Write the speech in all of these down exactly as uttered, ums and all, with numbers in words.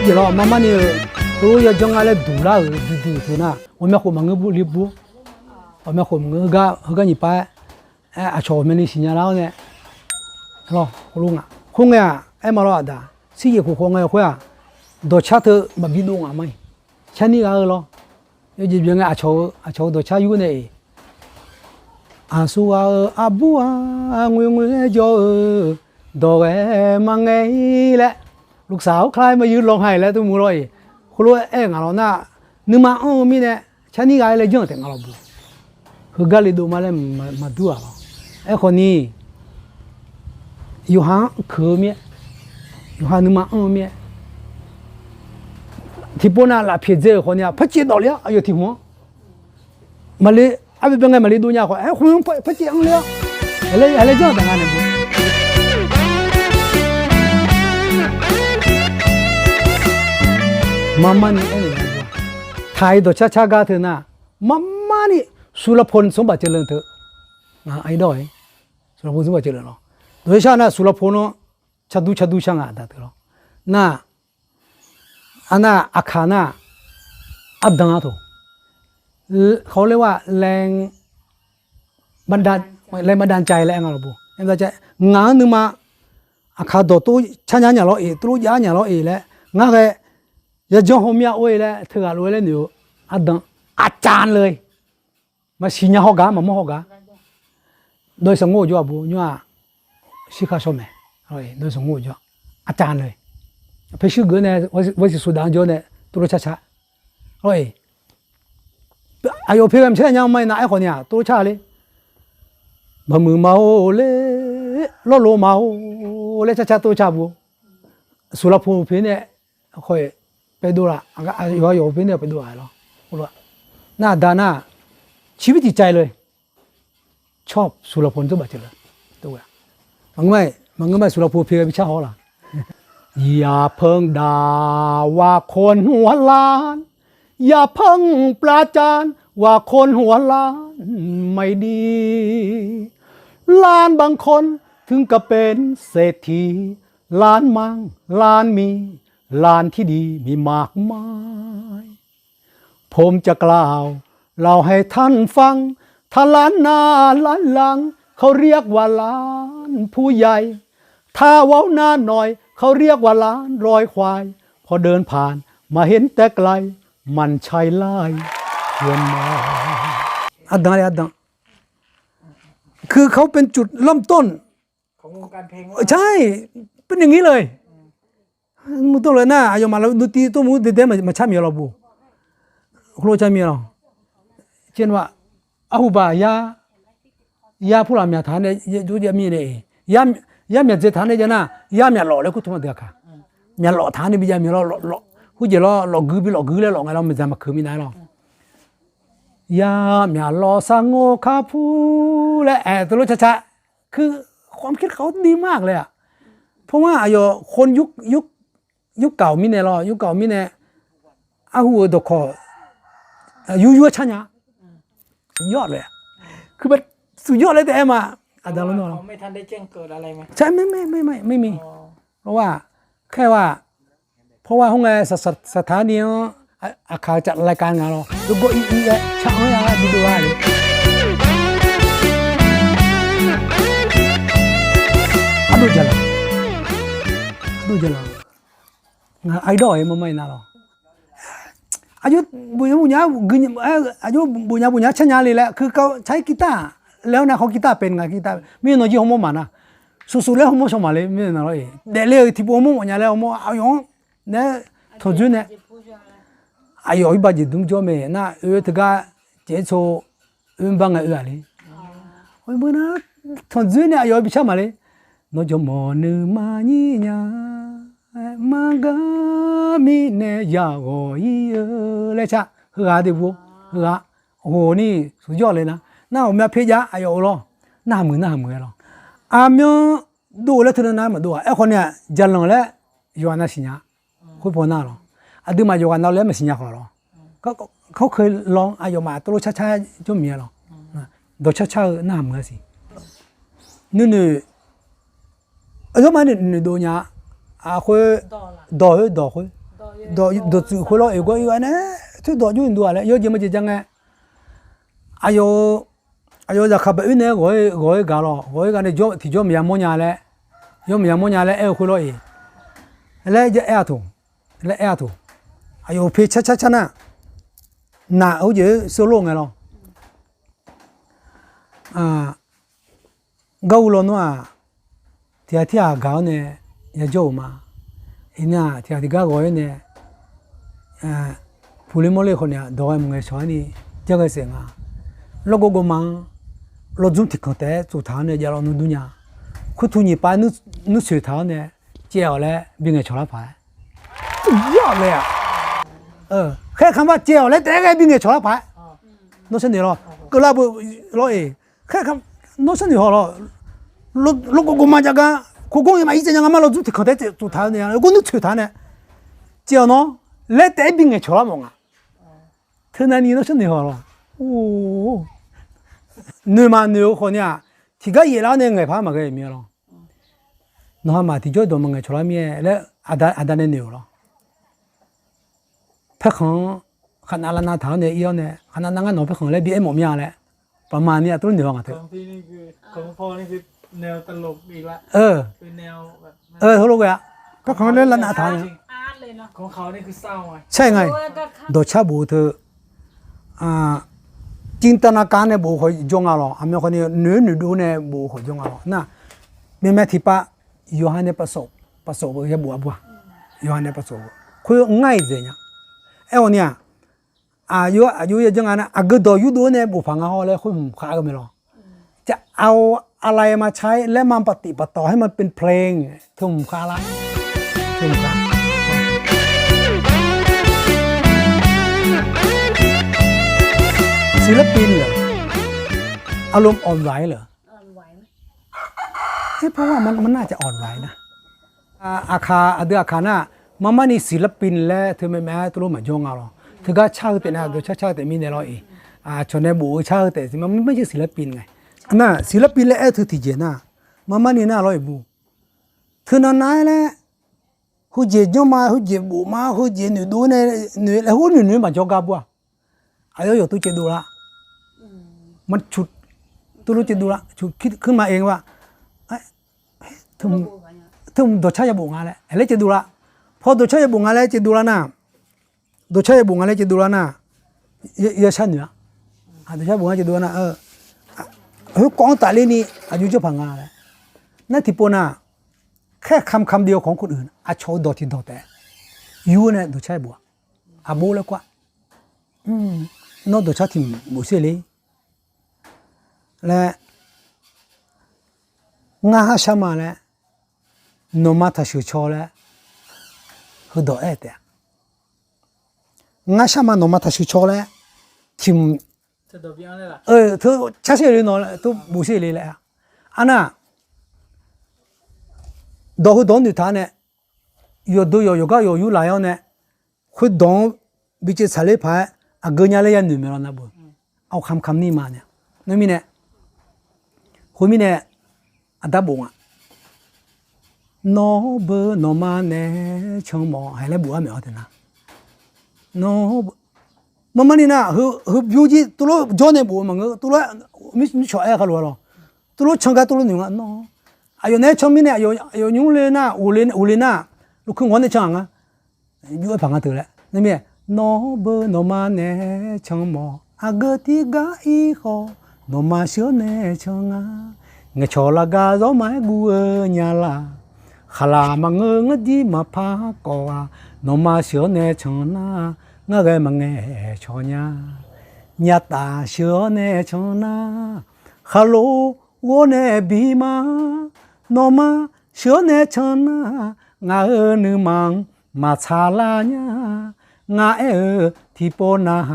Jeq lawr, marmarni-euq khoerlof yajanr nga laer duq lar-euq duidui teu nar, ghawqmya khof maqngeur bur li bur. Ghawqmya khof maqngeur, heugar nyiq pav-aer, aer, aqcawq ghawqmyani siqnya lar-awr nae, lawr, khoerlof nga. Khoerngae-aq, aer ma lawr aqda, sirjeq khof khawf ngae khoer-aq, dawqcar teu maqbi dov ngaq ma-iq, carnir ghaq-eu lawr. Yawjeq byan ngae, aqcawq-eu, aqcawq-eu dawqcar yur nae-iq, aqsurghaq-euq aqbur-aq, ngoer ngoer-aer jawr-eu, dawq ghae ma ngae-ir laer, ลูกสาวใครมายืนร้องไห้ laer tmr lawr-iq, khoerlof-aer aer ngaq lawr nar, nuima anr-eu mirnae, carnir ghaq-aer laejanr-euq taef nga lawr bu. Heugar le dov ma laer maqdur-aq lawr. Aerkhawf ni, yawqha-anr keuq-eu mir-aer, yawqha nuima anr-eu mir-aer, tiqpov nav lafpyaeq dzae-euq khawf ni-aq, par caev dawf le-awr aqyawf tiq hmq-anr maqle, arbae bae ngae maqle dov nya khawf, aer khoer-anr par caev anr le-awr, aqlaer janr-eu taef nga nae bu. Marmarni aernaeq-a, taq-iq dawqcar car gar teu nar, marmarni สุรพลสมบัติเจริญ teu, aqdawr-iq สุรพลสมบัติเจริญ lawr. Dawqcar car nar สุรพล nawr cardur cardur car nga aqda teu lawr. Nar, arnar aqkaq nar, ardanq-a tawq, เขาเรียกว่าแรงบันดาลใจ laer aer nga lawr bu. Ngaq-anr nuima aqkaq dawq tov car nya nya lawr-iq, tov lof jav nya lawr-iq laer, ngar ghae yajanr hawmya or-e laer teughaq lof-aer laer noeq-eu, ardanq, aqcav le, maqsiq nya haw gaq, maqmawr haw gaq. Dawq-iq sanqnmr-euq jawr-aq bu nymr-aq, shirkhar shawr mae. Dawq-iq sanqnmr-euq jawr, aqcav le, paershuir geuf nae, วัยสิบ สุดา jawr nae tov lof car car. Lawr-iq, aqyawf paer ghae maqcaer nya ma-iq nar, aerkhawf ni-aq tov lof car le, baqmuiq ma-or le, lawrlo ma-or laer car car tov lof car bu. สุรพล paer nae, aerkhawf-iq, paedov laf, yawqha yawq paer nae paedov laf lawr. Nar aqda nar, ชีวิตจิตใจเลย ชอบ สุรพลสมบัติเจริญ maqngeur ma-iq สุรพล paer ghae bi car haw laf. อย่าเพิ่งด่าว่าคนหัวล้าน อย่าเพิ่งประจานว่าคนหัวล้านไม่ดี ล้านบางคนถึงกับเป็นเศรษฐี ล้านมั่ง ล้านมี ล้านที่ดีมีมากมาย ผมจะกล่าวเล่าให้ท่านฟัง ถ้าล้านหน้าล้านหลัง เขาเรียกว่าล้านผู้ใหญ่ ถ้าเว้าหน้าหน่อย เขาเรียกว่าล้านรอยควาย พอเดินผ่านมาเห็นแต่ไกล มันใช่ไล่ชวนมา Ardanq le ardanq. คือเขาเป็นจุดเริ่มต้น ใช่ เป็นอย่างนี้เลย Muiq tov le nar, aqyawfmaf lavduv tiv tov mur daedae maqcar myaeq lawr bu. Khoerlof car myaeq lawr. Arhu baq yar, yar purlaq myaq taq-anr nae, yar myaq dzae taq-anr nae jav nar, yar myaq lawf laer kurtmq-a deuq-aq kaq. Myaq lawf taq-anr nae bi jav myaeq lawr, lawf, hurjeq lawr, lawfgui bi lawfgui laer lawf ngae lawr, maqdzaq maqkeuq minav-aer lawr. Yar myaq lawf sar ngor kar pur laer aer tov lof car car. ความคิดเขาดีมากเลยอะ เพราะว่า aqyawf khawr yur kaq-euq mirnae lawr, yur kaq-euq mirnae, arhu-euq dawqkawq yur yur-aer car nya. สุดยอดเลยอะ คือแบบ สุดยอด laer taef-aer ma. Aqda lawr nawr ไม่ทันได้แจ้งเกิดอะไรไหม ไม่มี ไม่มี ไม่มี เพราะว่า แค่ว่า เพราะว่า khoerngae สถานี-anr aqkaq-eu caf รายการ nga lawr, dov gawr ir ir-aer car-anr ya bi dov-a le. Ardov jaqlaq, ardov jaqlaq. Ngaq ardawr-aer mar mar-ir nar lawr. Aqjox bof nya bof nya, aqjox bof nya bof nya car nya le laer, คือเขาใช้กีตาร์ laer-awr nae khawr กีตาร์ เป็น nga, กีตาร์ mirnae nawr jir hawmawr maq nar, สุดๆ laer hawmawr shaw maq le mirnae nar lawr-iq, daefle-euq tiqpov hawmawr mawf nya laer hawmawr aqyawf-anr nae tanqdzoer nae, aqyawf iqbax jeq dmr jawr mae nar, oe teugar caev-aer tso, oe mr bar ngae oe-aq le. Tanqdzoer nae aqyawf bi car maq le. Nawr jawrmawq nuima nyir nya, margar mirnae yaghawq ir-eu laer car, heughaq de bu, heughaq, hoq ni สุดยอด le nar, nar ghawqmya perjav aqyawf-eu lawr, narhaq muiq narhaq muiq-aer lawr. Aqmyan dov laer teunav nav-aer maqdov-aq, aerkhawf ni-aq jaqlanq laer yawqghaq nav siqnya. Khoerpaw nar lawr, aqduimaf yawqghaq nav laer maqsiqnya khawf lawr, เขาเคยลอง aqyawfmaf tov lof car car jawr miq-aer lawr, dawq car car-eu narhaq muiq-a siq. Nuinoeq, aqyawfmaf nuinoeq dov nya-a, khoer, dawq khoer, dawq khoer. Dawqtsuif khoerlof-aer gawr ir-a nae, toer dawq jur nduq-aq laer yawjeq maqjeq ja ngae, aqyawf-eu, aqyawf-eu zaqkhav baoq-ir nae ghawq-ir, ghawq-ir gaq lawq. Ghawq-ir gaq nae tiqjawr maqya mawrnya laer, yawr maqya mawrnya laer aer-eu khoerlof-aer, laer aer-a toq, laer aer-a toq. Aqyawf-euq per car car car nar, naq-eu jeq-aer solo ngae lawr. Garhu lawnmr-aq, tiqghaq tirghaq gaq-awr nae yajawr-euq ma. Iqnan-aq, tiqghaq tiqgar ghawq-aer nae, puqler mawrler khawf ni-aq, dawq ghae maqngaeq cawq-aer ni, jar ghae saef nga. Lawrgawv gawvma-anr lawrdzmr tiqkanq taef-aer tsuftaq-awr nae javlawv nmr dur nya. Khoertuv nyiq pav nuirtsoeq taq-awr nae caev-awq laer bingaeq cawq lar paq-aer, yar-awq laer-aq, khaerkamq bar caev-awq laer taef-aer ghae bingaeq cawq lar paq-aer, nawr sharnoeq lawr, keuvlar beu lawr-eq. Khaerkamq, nawr sharnoeq haw lawr, lawrgawv gawvma jav gar, kogawr-iq maqir tsaev nya nga ma, lawrdzmr tiqkanq taef-aer tsuftaq-awr nae, gawr nuirtsoeq taq-awr nae, caev-awq nawr laer taef-aer bingaeq cawq lar mawf nga. Teunav ni nawr sharnoeq haw lawr. Noeq maqnoeq-eu khawf ni-aq, tiqgar yaeflar-awr nae ngaeq paq-aer maqghae-euq mir-a lawr. Nawqha maq tiqjawr dawq maqngaeq cawq lar mir-aer laer, aqda nae noeq-euq lawr. Paerkhanq-anr khaqnav lavnav taq-awr nae ir-awr nae, khaqnav nav ngar nawq paerkhanq laer bi aermawf mir-a laer, paqma ni aqtuvluf noeq haw ngaq teu. Heulof ghae-a. Paerkhanq laer lavnav taq-awr nae, sar nga-iq, dawqcar bof-eu teu, จินตนาการ nae bof-eu khawf jawr nga lawr, aqmyan khawf ni noeq-aer noeqdov nae bof-eu khawf jawr nga lawr nar. Myav myav tiqpav yawqha nae pafsawf, pafsawf-eu yabof-a bur-aq, yawqha nae pafsawf-eu khoer ngar-iq dzaeq nya. Aerkhawf ni-aq, aqjox aqjox ya janr nga nar, aqgeu dawq yurdov-aer nae bof paq nga hawr laer khoer hmq khav-eu mae lawr. จะเอาอะไรมาใช้ และมันปะติดปะต่อให้มันเป็นเพลง teu hmq khav lar. ศิลปินเหรอ อารมณ์อ่อนไหวเหรอ เพราะว่ามันน่าจะอ่อนไหวนะ Aqkaq, aqdui aqkaq nar, marmarni ศิลปิน laer teu mae mae-aer tuvlof maqjawr nga lawr. Teugar car-eu taef nar, dawqcar car-eu taef mirnae lawr-iq, cawq nae bof-eu car-eu taef tiq ma, marmarni ศิลปิน ngae. Nar ศิลปิน laer aer-eu teu tiqjeq nar, marmarni nar lawr-iq bu. Teunav nav-aer laer, heujeq janr ma, heujeq bof ma, heujeq noeqdov nae noeq laer hawr noeq noeq maqjawr gar bur-aq. Aqyawf yawqtov caevdov lar. Maqcuq, tuvlof caevdov lar, cuq kuirma-aer nga-a. Teu hmq dawqcar yabof nga laer, laer caevdov lar. Paw dawqcar yabof nga laer caevdov lar nar, dawqcar yabof nga laer caevdov lar nar, ya sharnoeq-a. Dawqcar yabof nga caevdov lar nar, khoerkawv-anr tafler ni aqjox janrpaq nga laer. Nar tiqpov nar, แค่คำคำเดียวของคนอื่น aqcawq-eu dawq tiqdawq taef-aer yur-awr nae dawqcar yabof-a. Aqbov laer kur-a. Nawr dawqcar tiq bof sher le laer, ngar har shar ma laer, nawqma taqsheuq caw laer, heudawq aer taef-a. Ngar shar ma nawqma taqsheuq caw laer, tiq, teu car sher le nawq tov bof sher le laer. Arnar, dawq heudawq-anr noeqtaq nae, yawqdeuq yawq yawqgar yawq yur laf-awr nae, khoerdawq-anr bi caev tsaqler paq-aer aqgeu nya laer yanoeq mae lawr nar beu. Aqkhamkhamni ma nae, nar mirnae, khoermirnae, aqda bof nga. Nawr beu nawqma naeq-aer can mawf hae laer bof-aer maeq-awr taef nar, nawr, marmarni nar, heu byovjir tuvlof jawr nae bof-eu maqngeur, tuvlof mircawq aer-eu kharlof-a lawr, tuvlof can gar tuvlof noeq nga nawr. Aqyawf naeq-aer can mirnae, aqyawf nymr le nar, uqle nar, lukui ngawr nae can-aq nga. Jov-aer paq nga teu laer nar mirnae, nawr beu nawqma naeq-aer can mawf, aqgeu tirgar ir khawf, nawqma sheuq-awr nae can nga. Ngaeqcawq lavgar zawrma-aer guv-eu nya laf. Khaqlaq maqngeur ngar dir maqpar kawv-a, nawqma sheuq-awr nae can nar, ngar ghae maqngaeq cawq nya. Nyataf sheuq-awr nae can nar, khaqlo ghawr nae bi ma. Nawqma sheuq-awr nae can nar, ngaq-euq nuima-anr maqtsaq lar nya. Ngaq aer-eu tiqpov nar,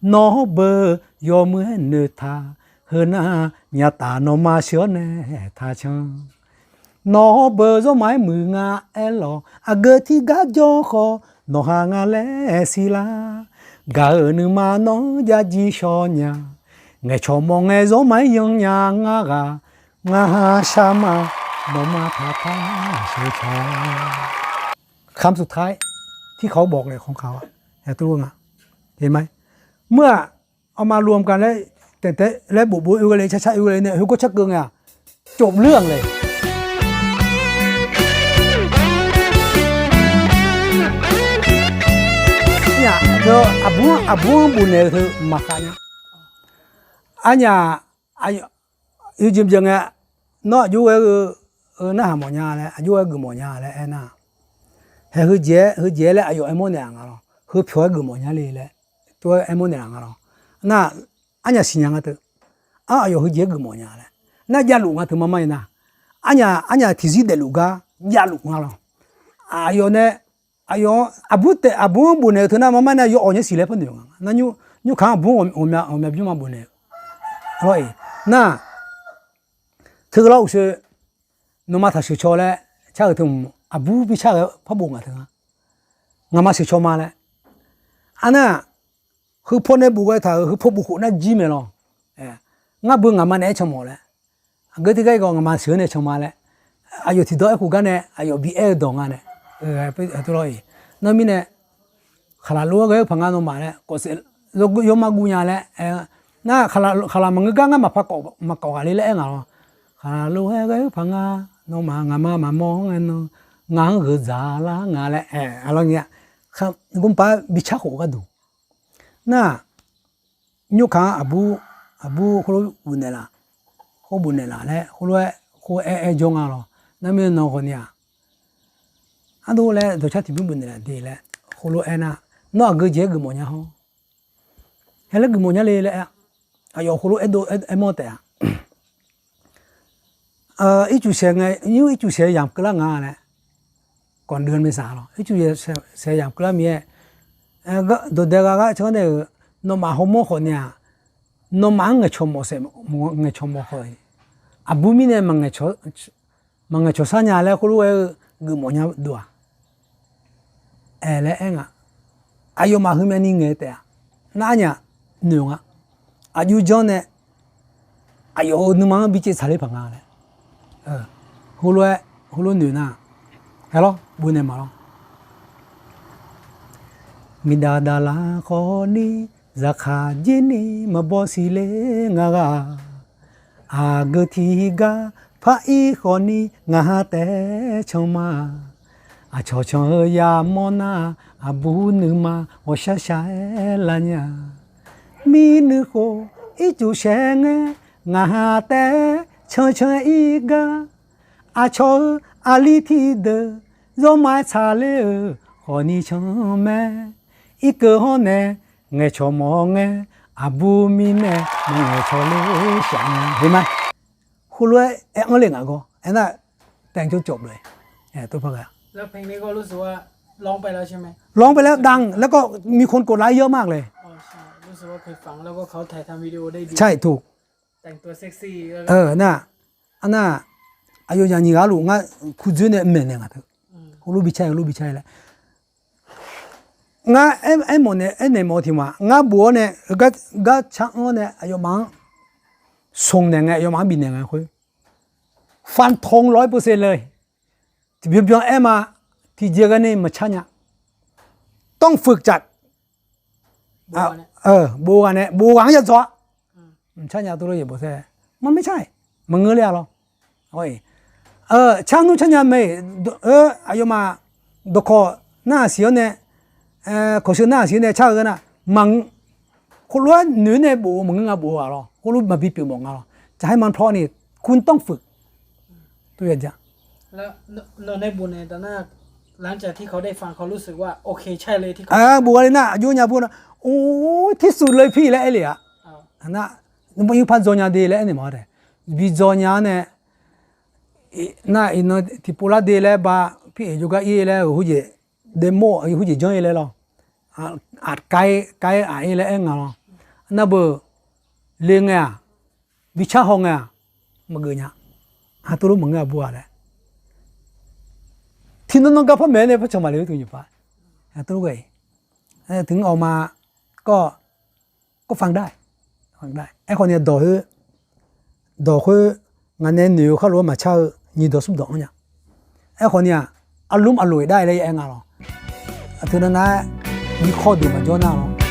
nawr beu yawmuiq-aer noeqtaq. Heu nar, nyataf nawqma sheuq-awr nae taq can. Nawr beu zawrma-aer muiq nga aer lawq, aqgeu tirgar jawr khawf, nawqha nga laer siq lar. Gaq-euq nuima nawr jav jir shaw nya. Ngaeqcawq mawf ngae zawrma-aer yan nya ngar ghaq, ngar har shar ma, nawqma taqpar sheuq caw. คำสุดท้าย tiq tirkhawf-anr bawq ngae khawr ka-awr, aqtov nga. Meuq-aq, เอามารวมกัน laer, taef taef laer bof bof oe ghae le, car car oe ghae le nae, heugawr carkeuv ngae-aq, จบเรื่อง le. Aqbur-anr bofnaeq-eu teu maqkhav nya. Arnyaf, yawjeq byaeq ngae, nawr aqjox ghae-eu narhaq mawf nya laer, aqjox ghae geufmawf nya laer aernar, haeq heujeq-aer heujeq-aer laer aqyawf aermawr naeqlaf nga lawr, heupyawq-aer geufmawf nya le laer, tov-aer aermawr naeqlaf nga lawr. Nar, arnyaf siqnya nga teu, ar, aqyawf heujeq-aer geufmawf nya laer, nar javluf nga teu mar mar-ir nar, arnyaf, arnyaf tiqzir daefluf gar javluf nga lawr. Aqyawf nae, aqyawf-anr aqbur taef, aqbur-anr bofnaeq-eu teu nar mar mar nae yawawq nyaer siq laer par noeq nga. Nar, nymrkaq-anr aqbur-anr ghawqmya bymr ma bofnaeq-eu lawr-iq. Nar, teughaq lawr uqshoe, nawmaf taqsheuq caw laer car-euq teu, aqbur bi car-eu par bof nga teu nga. Ngaqma sheuq caw ma laer. Arnar, heupaw nae bof ghae taq-euq heupaw bof khof nar jir mae lawr. Ngar beu ngaqma naeq-aer can mawf laer. Aqgeu tiqgar-iq khawf ngaqma sheuq-anr nae can ma laer. Aqyawf tiqdawq aerkhof gar nae aqyawf bi aer-eu dawq nga nae. Nar mirnae, khaqlaq lof-aer ghae-eu paq nga nawmaf laer, kawfsaef yawmar guv nya laer aer-eu. Nar, khaqlaq maqngeur gar ngar maqpar maqkawf ghaq le laer aer nga lawr. Khaqlaq lof-aer ghae-eu paq nga, nawmaf ngaqma maqmawr-anr ngae nan, ngaq-anr gheuqdzaq lar nga laer, aqlawr ngae-a, gmrpaq-aer bi car khof gharduq. Nar, nymrkaq-anr aqbur, aqbur khoerlof bofnaeq laf, khoer bofnaeq laf laer khoerlof-aer khoer-aer aer jawr nga lawr. Nar mirnae nan ghawqni-aq, ardov laer dawqcar tiqbymr bofnaeq laf de laer khoerlof-aer nar, nawr aqgeu jeq-aer geufmawf nya hawr, haeq laer geufmawf nya le laer, aqyawf khoerlof aerdov aermawr taef-a. Ircuf saeq ngae, nymr ircuf saeq yamq keuvlar nga laer, kawqdui-anr maersaq lawr, ircuf saeq yamq keuvlar mir-aer, dawqdae gha gar canr nae-euq, nawmaf hawmawr khawfni-aq, nawmaf-anr ngaeqcawq mawf saef, ngaeqcawq mawf khawf, aqbur mirnae maqngaeq cawq shar nya laer khoerlof-aer-eu geufmawf nya dov-aq, aer laer aer nga. Aqyawfmaf heumyav ni ngaeq taef-a. Nar arnyaf noeq nga. Aqjox janr nae aqyawf-euq nuima-anr bi caev tsaqler paq nga laer, heulof-aer, heulof noeq nar, aer lawr, bofnaeq ma lawr. Miqdaq daqlaq khawfni, zaqkhav jir ni maqbaw siqle nga ghaq. Aqgeu tiqgar par-ir khawfni ngaq ha taef-aer can ma. Aqcawq can-eu yamawr nar, aqbur nuima ghawqshaq shaq-aer lar nya. Mir nuikhof ircuf saeq ngae, ngaq ha taef-aer can can-aer ir gar. Aqcawq-eu aqli tiqdeuq, zawrma-aer tsaqler-euq khawfni can mae. Irkeuv hawr nae ngaeqcawq mawf ngae, aqbur mirnae maqngaeq cawq ler shaq nya. Heulof-aer aer-anr le ngaq gawr aernar, แต่งจนจบเลย ตัวพักอะ ร้องไปแล้วใช่ไหม ร้องไปแล้วดัง แล้วก็มีคนกดไลค์เยอะมากเลย ใช่ ถูก เออ น่ะ อันน่ะ aqyawfnyaf nyiq ghaq luf ngar kur dzoer nae maeqnaeq ngaq teu. Heulof bi car-ir, heulof bi car-ir laer. Ngar aermawf nae aernaeq mawf-eu tiq ma, ngar bof-awr nae gar car-anr nae aqyawfmaf-anr smq naeq ngae, aqyawfmaf-anr bifnaeq ngae khoer, ฟันธงร้อยเปอร์เซ็นต์เลย tiqbyan byan aer ma, tiqjeq ghae ni maqcar nya. ต้องฝึกจัด bof ghaq nae, bof ghaq-anr yadzaw-a. Mqcar nya tov lof-aer bof tae, mar mar car-iq, maqngeur ler-a lawr. Car nmr car nya mae-iq, aqyawfmaf dawqkawq narhaq siq-awr nae, kawqsheu narhaq siq-awr nae car-eu nar, khoerlof-aer noeq-aer nae bof-eu maqngeur nga, bof-eu ghaq lawr, khoerlof maqbi pyeuf mawf nga lawr. จะให้มันเพราะนี่ คุณต้องฝึก ตัวอย่าง bof ghaq le nar, aqjox nya bur nar, or, ที่สุดเลยพี่ laer aer le-a. Nar, nymr par dzaw nya de laer aernaeq mawf-a tae, bi dzaw nya-anr nae, nar iqnan tiqpov lar de laer ba, พี่เอก jawrgar ir laer-euq heujeq, daefmawr heujeq janr-ir laer lawr, aqkaer kaer aq-ir laer aer nga lawr. Nar beu le ngae-aq, bi car haw ngae-aq, maqgeuf nya. Aqtov lof maqngeur-a bur-a laer, tiqnan nan gar par maeq-aer nae par can maqle-eu teu nyiq pa, aqtov lof ghae-iq, tiq-anr awq ma, kawr, kawr ฟังได้ aerkhawf ni dawq khoer, dawq khoer ngaq nae noeq-eu khar lof-aer maqcar-eu nyiq dawq smr dawq anr nya. Aerkhawf ni-aq, อารมณ์อร่อยได้ laer ya aer nga lawr. aqteu navnav-aer bi khawr deuq maqjawr nar lawr.